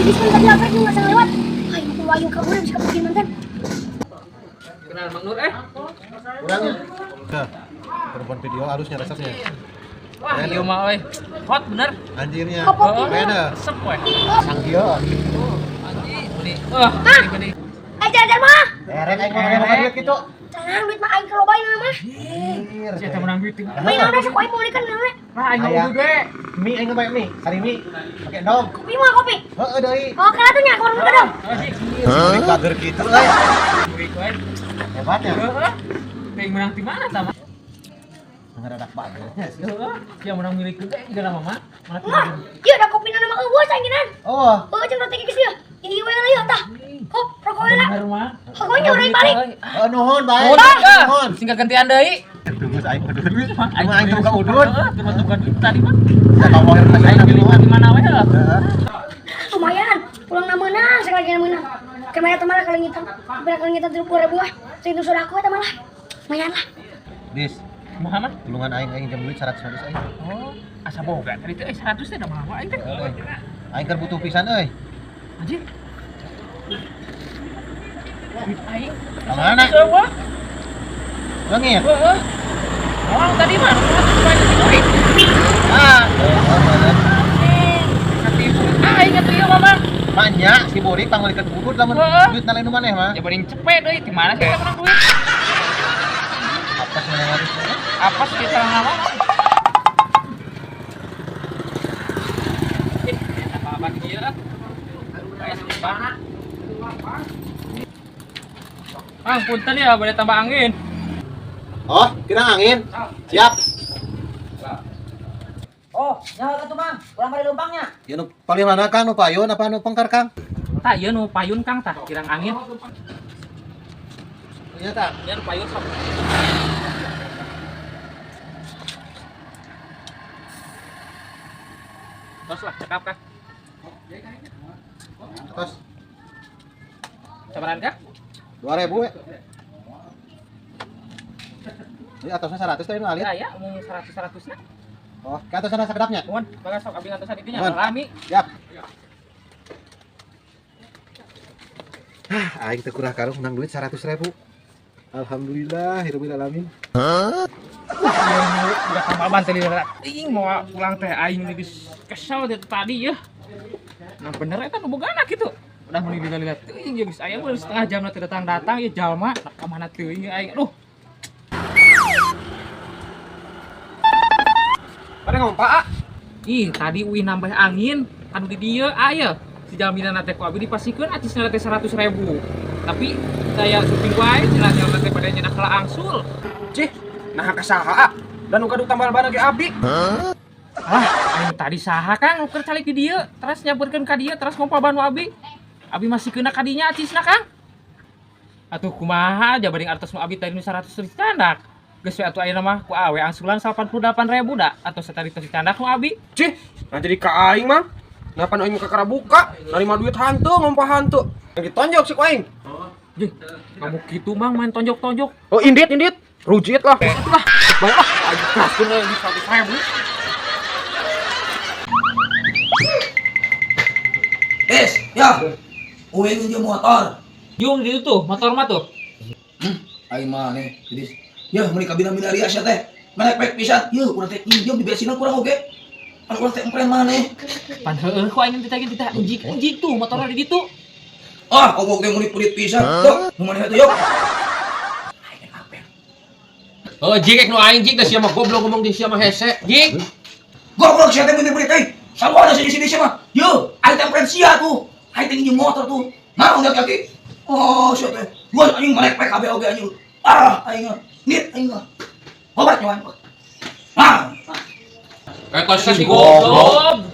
Diskon tadi apa itu nggak lewat. Aing kudu aing kabur bisa kabur mantan. Kenal Mang Nur eh. Kurangnya. Nah, perempuan video harusnya resepnya. Wah, ieu mah euy. Hot bener. Anjirnya. Kopo. Beda. Resep we. Sang dia. Anjir, beli. Wah, beli beli. Eh jalan mah. Erek aing mah menang duit gitu. Tenang duit mah aing kelobain mah. Anjir. Sia teh menang duit. Main naon sok aing meulikeun naon. Wah, aing mau duit we. Mie aing ngebayar mie, sari mie. Pakai dog. Kopi mah kopi. Heeh deui. Oh, kana tuh nya ke warung dong. Hah? Bager gitu euy. Duit we. Hebat ya. Heeh. Teh menang di mana tah? Ngeradak bagernya sih. Heeh, sia menang milik gede juga nama mah. Mana Mah, ieu da kopina nama eueuh sainginan. Oh. Heueuh jeung roti geus ieu. Ini we lah ieu tah. Kop, rokok we lah. Bener mah. Pokoknya urang balik. Oh, nuhun bae. Nuhun, singkat gantian deui. Tunggu aing udud. Aing aing buka udud. Heeh, terus buka duit tadi mah. Ya tolong Aing beli di mana we heuh. Lumayan, pulang na meunang sekali lagi meunang. Kemana teh malah kalau ngitung, berapa kalau ngitung 30.000 ah. Segitu sudah aku eta malah. Lumayan lah. Dis, Muhammad. Tulungan aing aing jam duit 100 aing. Oh, asa boga tadi teh 100 teh da mawa aing teh. Aing keur butuh pisan euy. Anjir. Duit aing. Ka mana? Eueuh. Leungit. Heeh. Oh, tadi mah nu banyak duit. Ah, Katipu aing atuh ieu mah, Mang. banyak si Borik pangmeulikeun udud lamun duit na lain nu maneh mah. Ya beuring cepet euy, di mana sih eta menang duit? Apa sih maneh Apa sih kita nama? Ih, apa-apa kieu ah. Kayak bana. Mang, punten ya, boleh tambah angin. Oh, kira angin. Siap. Oh, nyawa tuh Mang, kurang bari lumpangnya. Ya nu paling mana Kang nu payun apa nu pengker Kang? Tah, ieu nu payun Kang tah, kirang angin. Iya tah. Ieu nu payun sok. Terus lah, cekap Kang. Terus Sabaran Kang? 2000 we. Ini atasnya 100 tadi nu alit. Ya, ya, umum 100-100 na. Oh, ke atasnya sakedapnya. Nuhun, bagas sok abi ngantosan itunya, Nuhun. lami. Siap. Hah, aing teu kurang karung menang duit 100.000. Alhamdulillah, hirup alamin. Udah tambal ban tadi ting mau pulang teh aing geus kesel teh tadi ya. Nah bener eta nu bogana kitu. Udah meuli lila-lila teuing ya geus aya mah setengah jam teh datang-datang ya jalma nah ka mana teuing ya aing. Aduh. Pada ngomong Pak. Ih, tadi uih nambah angin anu di dieu aya. Si jalmina teh ku abi dipasikeun acisna teh 100.000. Tapi saya suping wae cenah jalma teh pada nyenak heula angsul. Cih, nah ka saha? Dan nu gaduh tambal ban ge abi. Alah, aing tadi saha Kang keur calik di dieu, terus nyaburkeun ka dieu, terus ngompa ban abi. Abi masih kena ka dinya acisna Kang. Atuh kumaha jabading artos nu abi tadi nu 100 dicandak. Geus we atuh ayeuna mah ku awe angsulan 88.000 da atau satari tos dicandak nu abi. Cih, nah jadi ka aing mah. Napa nu aing kakara buka, narima duit hantu ngompa hantu. Yang ditonjok sih ku aing. Jih, kamu kitu Mang main tonjok-tonjok. Oh, indit indit. Rujit lah. Lah, baik lah. Aing keraskeun euy 100.000. Es, ya. Uing jeung motor. Jung di itu tuh, motor mah tuh. Aing mah nih, jadi ya meuni kabina-bina ria sia teh. Merek-merek pisan. Yeuh, urang teh injem di bensinan kurang oge. Pan urang teh empren maneh. Pan heueuh ku aing teh teh ujik-ujik tuh motorna di ditu. Ah, obok teh meuni pelit pisan. Tuh, nu maneh teh yuk. Aing apel. Oh, jik nu aing jik da sia mah goblok ngomong di sia mah hese. Jik. Goblok sia teh meuni pelit euy. Sarua sia di sini sia mah. Yeuh, aing teh empren sia tuh. Aing teh nginjem motor tuh. Naon da kaki? Oh, sia teh. Gua anjing merek-merek kabeh oge anjing. Ah, aing mah. Nit aing mah. Obat nyawa. Ah. Eta Si goblok.